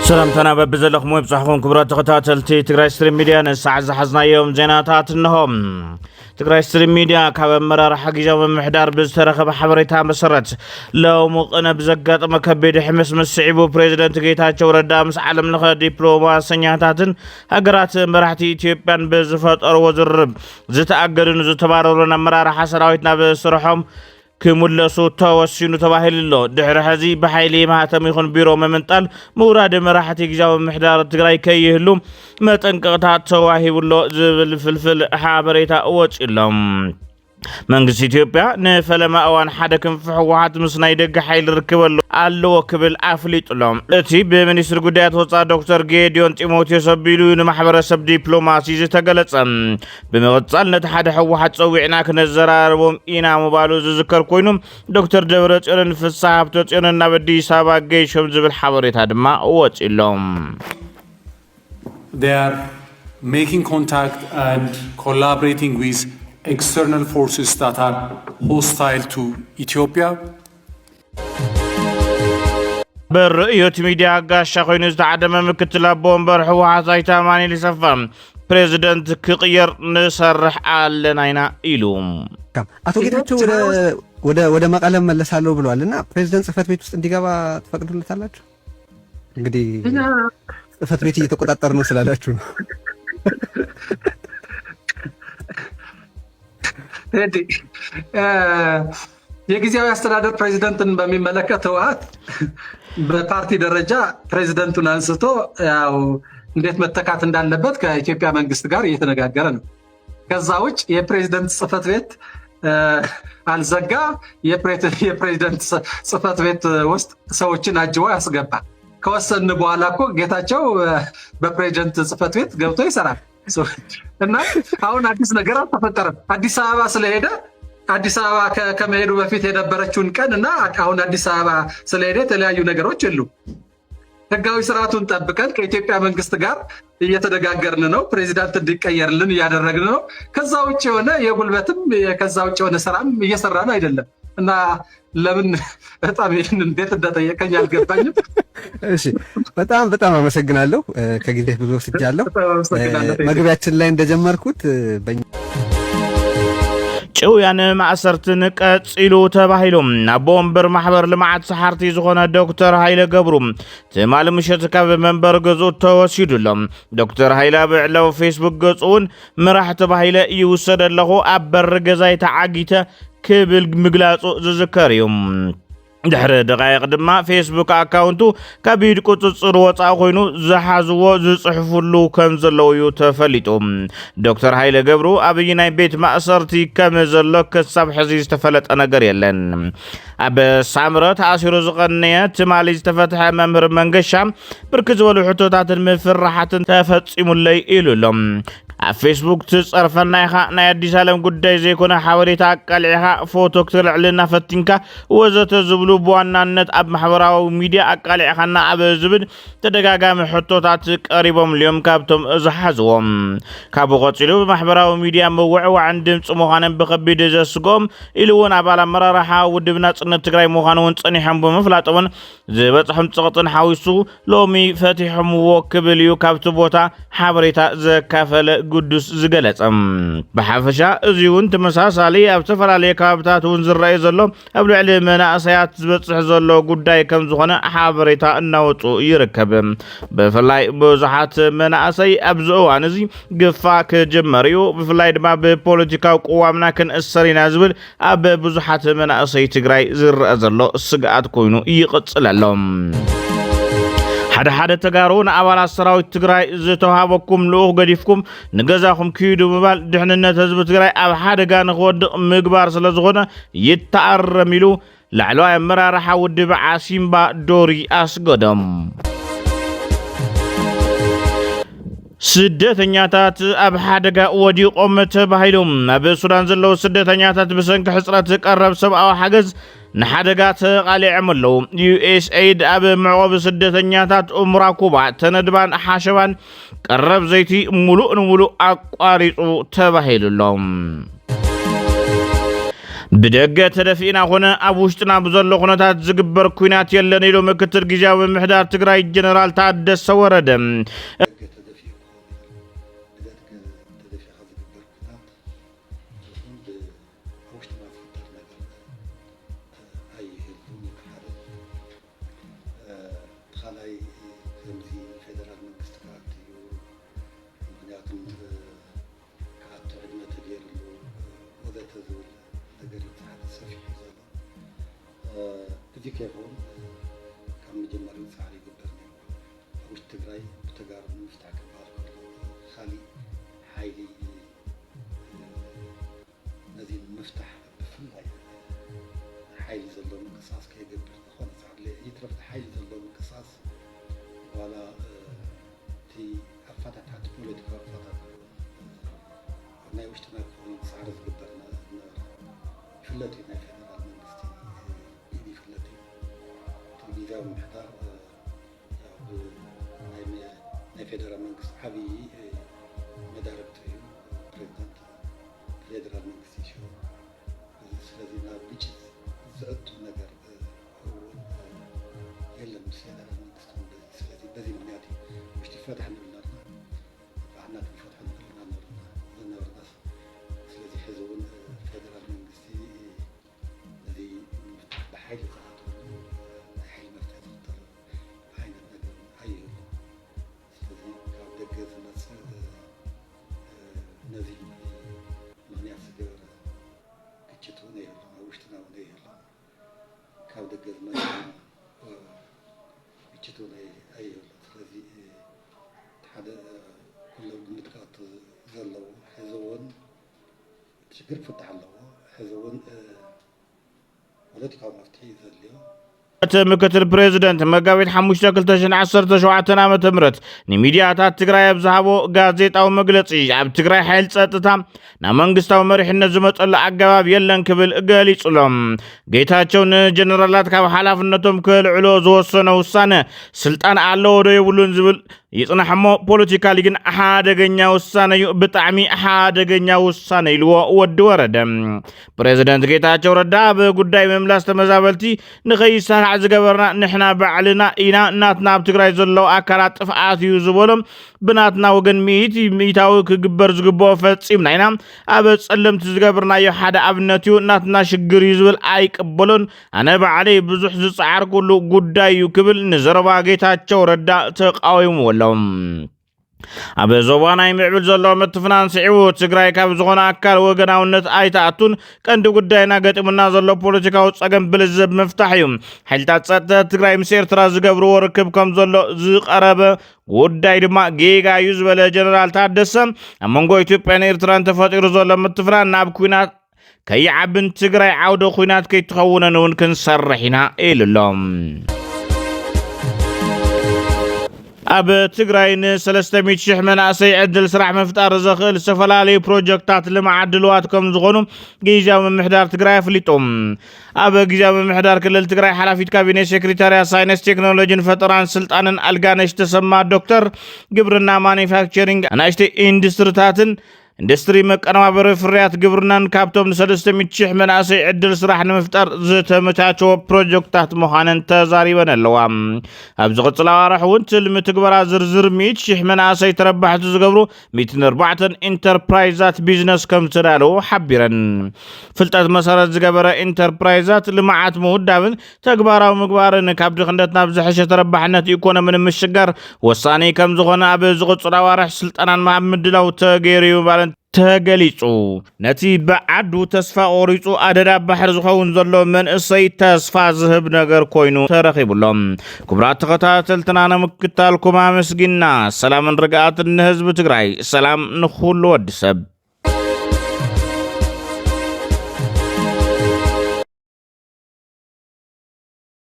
ሰላምታና በብዘለኹም ይብጻሕኹም ክቡራት ተኸታተልቲ ትግራይ ስትሪም ሚድያ። ንሰዓት ዝሓዝናዮም ዜናታት እንሆ። ትግራይ ስትሪም ሚድያ ካብ ኣመራርሓ ግዝያዊ ምምሕዳር ብዝተረኸበ ሓበሬታ መሰረት፣ ሎሚ ቅነ ብዘጋጠመ ከቢድ ሕምስምስ ስዒቡ ፕሬዚደንት ጌታቸው ረዳ ምስ ዓለም ለኸ ዲፕሎማሰኛታትን ሃገራት መራሕቲ ኢትዮጵያን ብዝፈጠርዎ ዝርርብ ዝተኣገዱን ዝተባረሩን ኣመራርሓ ሰራዊት ናብ ስርሖም ክምለሱ ተወሲኑ ተባሂሉ ኣሎ። ድሕሪ ሕዚ ብሓይሊ ማህተም ይኹን ቢሮ ምምንጣል፣ ምውራድ መራሕቲ ግዝያዊ ምምሕዳር ትግራይ ከይህሉ መጠንቀቕታ ተዋሂቡ ኣሎ ዝብል ፍልፍል ሓበሬታ ወፂኡ ኣሎ። መንግስቲ ኢትዮጵያ ንፈለማ እዋን ሓደ ክንፊ ህወሓት ምስ ናይ ደገ ሓይሊ ርክብ ኣሎ-፣ ኣለዎ ክብል ኣፍሊጡ ኣሎ። እቲ ብሚኒስትሪ ጉዳያት ወፃኢ ዶክተር ጌዲዮን ጢሞቴዎስ ኣቢሉ ንማሕበረሰብ ዲፕሎማሲ ዝተገለጸ፣ ብምቕጻል ነቲ ሓደ ህወሓት ጸዊዕና ክነዘራርቦም ኢና ምባሉ ዝዝከር ኮይኑ፣ ዶክተር ደብረጽዮንን ፍስሓ ሃብተጽዮንን ናብ ኣዲስ ኣበባ ገይሾም ዝብል ሓበሬታ ድማ ወጺኡ ኣሎ። They are making contact and collaborating with external forces that are hostile to Ethiopia. ብርእዮት ሚድያ ጋሻ ኮይኑ ዝተዓደመ ምክትል ኣቦ ወንበር ህወሓት ኣይተ ኣማኑኤል ኣሰፋ ፕሬዚደንት ክቕየር ንሰርሕ ኣለና ኢና ኢሉ። አቶ ጌታቸው ወደ መቀለ መለሳለሁ ብለዋል እና ፕሬዚደንት ጽህፈት ቤት ውስጥ እንዲገባ ትፈቅዱለታላችሁ? እንግዲህ ጽህፈት ቤት እየተቆጣጠር ነው ስላላችሁ ነው። የጊዜያዊ አስተዳደር ፕሬዚደንትን በሚመለከት ህወሓት በፓርቲ ደረጃ ፕሬዚደንቱን አንስቶ ያው እንዴት መተካት እንዳለበት ከኢትዮጵያ መንግስት ጋር እየተነጋገረ ነው። ከዛ ውጭ የፕሬዚደንት ጽህፈት ቤት አልዘጋ፣ የፕሬዚደንት ጽህፈት ቤት ውስጥ ሰዎችን አጅቦ ያስገባ። ከወሰን በኋላ እኮ ጌታቸው በፕሬዚደንት ጽህፈት ቤት ገብቶ ይሰራል። እና አሁን አዲስ ነገር አልተፈጠረም። አዲስ አበባ ስለሄደ አዲስ አበባ ከመሄዱ በፊት የነበረችውን ቀን እና አሁን አዲስ አበባ ስለሄደ የተለያዩ ነገሮች የሉ። ህጋዊ ስርዓቱን ጠብቀን ከኢትዮጵያ መንግስት ጋር እየተነጋገርን ነው። ፕሬዚዳንት እንዲቀየርልን እያደረግን ነው። ከዛ ውጭ የሆነ የጉልበትም ከዛ ውጭ የሆነ ስራም እየሰራን አይደለም እና ለምን በጣም ይህን እንዴት እንደጠየቀኝ አልገባኝም። እሺ፣ በጣም በጣም አመሰግናለሁ። ከጊዜ ብዙ ወስጃለሁ። መግቢያችን ላይ እንደጀመርኩት ጭውያን ማእሰርትን ቀጺሉ ተባሂሉ። ኣቦ ወንበር ማሕበር ልምዓት ሰሓርቲ ዝኾነ ዶክተር ሃይለ ገብሩ ትማሊ ምሸት ካብ መንበር ገዝኡ ተወሲዱ ኣሎ። ዶክተር ሃይለ ኣብ ዕላዊ ፌስቡክ ገጹ እውን ምራሕ ተባሂለ ይውሰድ ኣለኹ፣ ኣብ በሪ ገዛይ ተዓጊተ ክብል ምግላጹ ዝዝከር እዩ። ድሕሪ ደቃይቕ ድማ ፌስቡክ ኣካውንቱ ካብ ኢድ ቁጽጽር ወጻኢ ኮይኑ ዝሓዝዎ ዝጽሕፍሉ ከም ዘለዉ እዩ ተፈሊጡ። ዶክተር ሃይለ ገብሩ ኣብይናይ ቤት ማእሰርቲ ከም ዘሎ ክሳብ ሕዚ ዝተፈለጠ ነገር የለን። ኣብ ሳምረ ተኣሲሩ ዝቐነየ ትማሊ ዝተፈትሐ መምህር መንገሻ ብርክት ዝበሉ ሕቶታትን ምፍርራሓትን ተፈጺሙለይ ኢሉ ኣሎ። ኣብ ፌስቡክ ትጸርፈና ኢኻ፣ ናይ ኣዲስ ኣለም ጉዳይ ዘይኮነ ሓበሬታ ኣቃሊዕኻ ፎቶ ክትልዕልና ፈቲንካ ወዘተ ዝብሉ ብዋናነት ኣብ ማሕበራዊ ሚድያ ኣቃሊዕኻና ኣብ ዝብል ተደጋጋሚ ሕቶታት ቀሪቦምሉ እዮም ካብቶም ዝሓዝዎም። ካብኡ ቀጺሉ ብማሕበራዊ ሚድያ ምውዕዋዕን ድምፂ ምዃንን ብኸቢድ ዘስግኦም ኢሉ እውን ኣባል ኣመራርሓ ውድብ ናፅነት ትግራይ ምዃኑ እውን ፀኒሖም ብምፍላጦምን ዝበፅሖም ፀቕጥን ሓዊሱ ሎሚ ፈቲሖምዎ ክብል እዩ ካብቲ ቦታ ሓበሬታ ዘካፈለ ግዱስ ዝገለፀ። ብሓፈሻ እዚ እውን ተመሳሳሊ ኣብ ዝተፈላለዩ ከባብታት እውን ዝረኣይ ዘሎ ኣብ ልዕሊ መናእሰያት ዝበፅሕ ዘሎ ጉዳይ ከም ዝኾነ ሓበሬታ እናወፁ ይርከብ። ብፍላይ ብዙሓት መናእሰይ ኣብዚ እዋን እዚ ግፋ ክጅመር እዩ፣ ብፍላይ ድማ ብፖለቲካዊ ቅዋምና ክንእሰር ኢና ዝብል ኣብ ብዙሓት መናእሰይ ትግራይ ዝረአ ዘሎ ስግኣት ኮይኑ ይቕፅል ኣሎ። ሓደ ሓደ ተጋሩ ንኣባላት ሰራዊት ትግራይ ዝተዋሃበኩም ልኡኽ ገዲፍኩም ንገዛኹም ክይዱ ምባል ድሕንነት ህዝቢ ትግራይ ኣብ ሓደጋ ንክወድቕ ምግባር ስለዝኾነ ይተኣረም ኢሉ ላዕለዋይ ኣመራርሓ ውድብ ዓሲምባ ዶሪ ኣስገዶም። ስደተኛታት ኣብ ሓደጋ ወዲቖም ተባሂሉ። ኣብ ሱዳን ዘለዉ ስደተኛታት ብሰንኪ ሕፅረት ቀረብ ሰብኣዊ ሓገዝ ንሓደጋ ተቓሊዖም ኣለዉ። ዩኤስኤይድ ኣብ መዕቆቢ ስደተኛታት ኡምራ ኩባ፣ ተነድባን ሓሸባን ቀረብ ዘይቲ ሙሉእ ንሙሉእ ኣቋሪፁ ተባሂሉ ኣሎ። ብደገ ተደፊእና ኾነ ኣብ ውሽጥና ብዘሎ ኩነታት ዝግበር ኩናት የለን ኢሉ ምክትል ግዝያዊ ምምሕዳር ትግራይ ጀነራል ታደሰ ወረደ። ካልኣይ ከምዚ ፌደራል መንግስቲ ክኣቱ እዩ፣ ምክንያቱም ክኣቱ ዕድመ ተገይርሉ ወዘተ ዝብል ነገር እዩ ሓደ ሰፊሕ ዘሎ። እዚ ከይኸውን ካብ መጀመርያ ፃዕሪ ይግበር ነይሩ። ኣብ ውሽጢ ትግራይ ብተጋሩ ንምፍታሕ ክበሃል ከሎ ካሊእ ሓይሊ ነዚ ንምፍታሕ ብፍላይ ሓይሊ ዘለዎ ምንቅስቃስ ከይገብር ዝኾነ ፃዕሪ ይትረፍ ሓይሊ ዘለዎ ምንቅስቃስ ዋላ እቲ ኣፋታታት ፖለቲካዊ ኣፋታታት ናይ ውሽጥና ክኸውን ፃዕሪ ዝግበር ነበረ። ይፍለጥ እዩ ናይ ፌደራል መንግስቲ ኢድ ይፍለጥ እዩ። እቲ ግዝያዊ ምምሕዳር ናይ ፌደራል መንግስቲ ዓብዪ መዳርግቲ እዩ። ፕሬዚዳንት ፌደራል መንግስቲ እዩ። ስለዚ ናብ ግጭት ዘእቱ ነገር እውን የለን ምስ ፌደራል መንግስቲ። ስለዚ በዚ ምክንያት እዩ ውሽጢ ፈታሕ ንብል ነርና፣ ባዕልና ክንፈትሖ ንኽእል ኢና ነርና ዝነበርና። ስለዚ ሕዚ እውን ፌደራል መንግስቲ እዚ ብሓይሊ ዝኣትወሉ ናይ ሓይሊ መፍትሒ ዝኽተለሉ ዓይነት ነገር ኣይህሉ። ስለዚ ካብ ደገ ዝመፅእ ነዚ ምክንያት ዝገበረ ግጭት እውን ኣይህሉን፣ ኣብ ውሽጥና እውን ኣይህሉን። ካብ ደገ ዝመፅእ ግጭት እውን ኣይህሉን። ስለዚ ሓደ ኩሉ ግምት ክኣቱ ዘለዎ ሕዚ እውን እቲ ሽግር ክፍታሕ ኣለዎ። ሕዚ እውን ፖለቲካዊ መፍትሒ እዩ ዘድልዮ። እቲ ምክትል ፕሬዚደንት መጋቢት ሓሙሽተ ክልተ ሽሕን ዓሰርተ ሸውዓተን ዓመተ ምህረት ንሚድያታት ትግራይ ኣብ ዝሃቦ ጋዜጣዊ መግለፂ ኣብ ትግራይ ሓይሊ ፀጥታ ናብ መንግስታዊ መሪሕነት ዝመፀሉ ኣገባብ የለን ክብል ገሊፁሎም። ጌታቸው ንጀነራላት ካብ ሓላፍነቶም ክልዕሎ ዝወሰኖ ውሳነ ስልጣን ኣለዎ ዶ የብሉን ዝብል ይጽናሕ እሞ ፖለቲካሊ ግን ሓደገኛ ውሳነ እዩ፣ ብጣዕሚ ሓደገኛ ውሳነ ኢልዎ ወዲ ወረደ። ፕሬዚደንት ጌታቸው ረዳ ኣብ ጉዳይ ምምላስ ተመዛበልቲ ንኸይሰራዕ ዝገበርና ንሕና ባዕልና ኢና፣ ናትና ኣብ ትግራይ ዘለዉ ኣካላት ጥፍኣት እዩ ዝበሎም ብናትና ወገን ሚእቲ ሚእታዊ ክግበር ዝግብኦ ፈጺምና ኢና። ኣብ ጸለምቲ ዝገብርናዮ ሓደ ኣብነት እዩ፣ ናትና ሽግር እዩ ዝብል ኣይቅበሎን። ኣነ ባዕለይ ብዙሕ ዝጸዓርኩሉ ጉዳይ እዩ ክብል ንዘረባ ጌታቸው ረዳ ተቃዊምዎ ኣሎ። ኣብ ዞባ ናይ ምዕብል ዘሎ ምትፍናን ስዒቡ ትግራይ ካብ ዝኾነ ኣካል ወገናውነት ኣይትኣቱን፣ ቀንዲ ጉዳይና ገጢሙና ዘሎ ፖለቲካዊ ጸገም ብልዝብ ምፍታሕ እዩ። ሓይልታት ጸጥታ ትግራይ ምስ ኤርትራ ዝገብርዎ ርክብ ከም ዘሎ ዝቐረበ ጉዳይ ድማ ጌጋ እዩ ዝበለ ጀነራል ታደሰ ኣብ መንጎ ኢትዮጵያን ኤርትራን ተፈጢሩ ዘሎ ምትፍናን ናብ ኲናት ከይዓብን ትግራይ ዓውደ ኲናት ከይትኸውነን እውን ክንሰርሕ ኢና ኢሉ ኣሎ። ኣብ ትግራይ ን ሰለስተ ሚእቲ ሽሕ መናእሰይ ዕድል ስራሕ ምፍጣር ዘኽእል ዝተፈላለዩ ፕሮጀክታት ልምዓት ድልዋት ከም ዝኾኑ ግዝያዊ ምምሕዳር ትግራይ ኣፍሊጡ። ኣብ ግዝያዊ ምምሕዳር ክልል ትግራይ ሓላፊት ካቢኔ ሴክሬታርያት ሳይንስ ቴክኖሎጂን ፈጠራን ስልጣንን ኣልጋነሽ ተሰማ ዶክተር ግብርና ማኒፋክቸሪንግ ኣናእሽተይ ኢንዱስትሪታትን ኢንዱስትሪ መቀነባበሪ ፍርያት ግብርናን ካብቶም ንሰለስተ ሚእቲ ሽሕ መናእሰይ ዕድል ስራሕ ንምፍጣር ዝተመቻቸወ ፕሮጀክታት ምዃነን ተዛሪበን ኣለዋ። ኣብ ዝቕፅል ኣዋርሕ እውን ትልሚ ትግበራ ዝርዝር ሚእቲ ሽሕ መናእሰይ ተረባሕቲ ዝገብሩ ሚእትን ኣርባዕተን ኢንተርፕራይዛት ቢዝነስ ከም ዝተዳለዉ ሓቢረን። ፍልጠት መሰረት ዝገበረ ኢንተርፕራይዛት ልምዓት ምውዳብን ተግባራዊ ምግባርን ካብ ድኽነት ናብ ዝሐሸ ተረባሕነት ኢኮኖሚ ንምሽጋር ወሳኒ ከም ዝኾነ ኣብ ዝቕፅል ኣዋርሕ ስልጠናን ኣብ ምድላው ተገይሩ እዩ ባለን ተገሊፁ። ነቲ ብዓዱ ተስፋ ቆሪፁ ኣደዳ ባሕሪ ዝኸውን ዘሎ መንእሰይ ተስፋ ዝህብ ነገር ኮይኑ ተረኺቡሎም። ክቡራት ተኸታተልትና ንምክታልኩም ኣመስጊና። ሰላምን ርግኣትን ንህዝቢ ትግራይ፣ ሰላም ንኹሉ ወዲ ሰብ።